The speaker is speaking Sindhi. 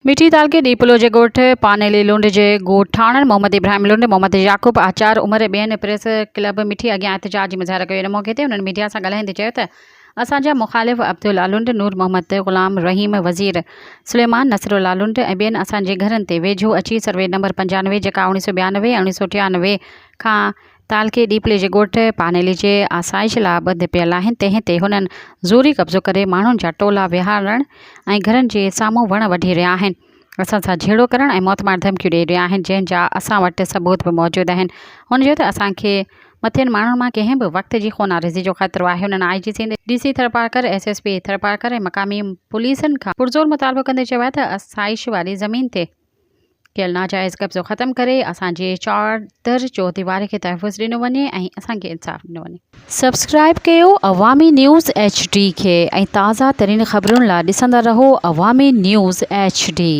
مٺي تعلقي ڏيپلو جي ڳوٺ پانيلي لنڊ جي ڳوٺاڻن محمد ابراهيم لنڊ، محمد يعقوب آچار، عمر ۽ ٻين پريس ڪلب مٺي اڳيان احتجاجي مظاهرو ڪيو. ان موقعي تي انهن ميڊيا سان ڳالهائيندي چيو ته اسان جا مخالف عبدالله لنڊ، نور محمد، غلام رحيم وزير، سليمان، نصرالله لنڊ ۽ ٻين اسان جي گهرن تي ويجهو اچي سروي نمبر 95 جيڪا 1992 ۽ 1993 کان تعلقي ڏيپلي جي ڳوٺ پانيلي جي آسائش لاء ٻڌ پيل آهن، تنهن تي هنن زوري قبضو ڪري ماڻهن جا ٽولا ويهارڻ ۽ گهرن جي سامهون وڻ وڍي رهيا آهن، اسان سان جهيڙو ڪرڻ ۽ موتمار ڌمڪيون ڏئي رهيا آهن، جنهن جا اسان وٽ ثبوت به موجود آهن. هن چيو ته اسان کي مٿين ماڻهن مان ڪنهن به وقت جي خوناريزي جو خطرو آهي، هنن I G Sindh, D C Tharparkar, S S P Tharparkar ۽ مقامي پوليسن کان پرزور مطالبو ڪندي چيو آهي ته آسائش واري زمين تي ڪيل ناجائز قبضو ختم ڪري اسان جي چادر چوديواري کي تحفظ ڏنو وڃي ۽ اسان کي انصاف ڏنو وڃي. سبسڪرائب ڪيو عوامي نيوز ايڇ ڊي کي ۽ تازه ترين خبرن لا ڏسندا رهو عوامي نيوز ايڇ ڊي.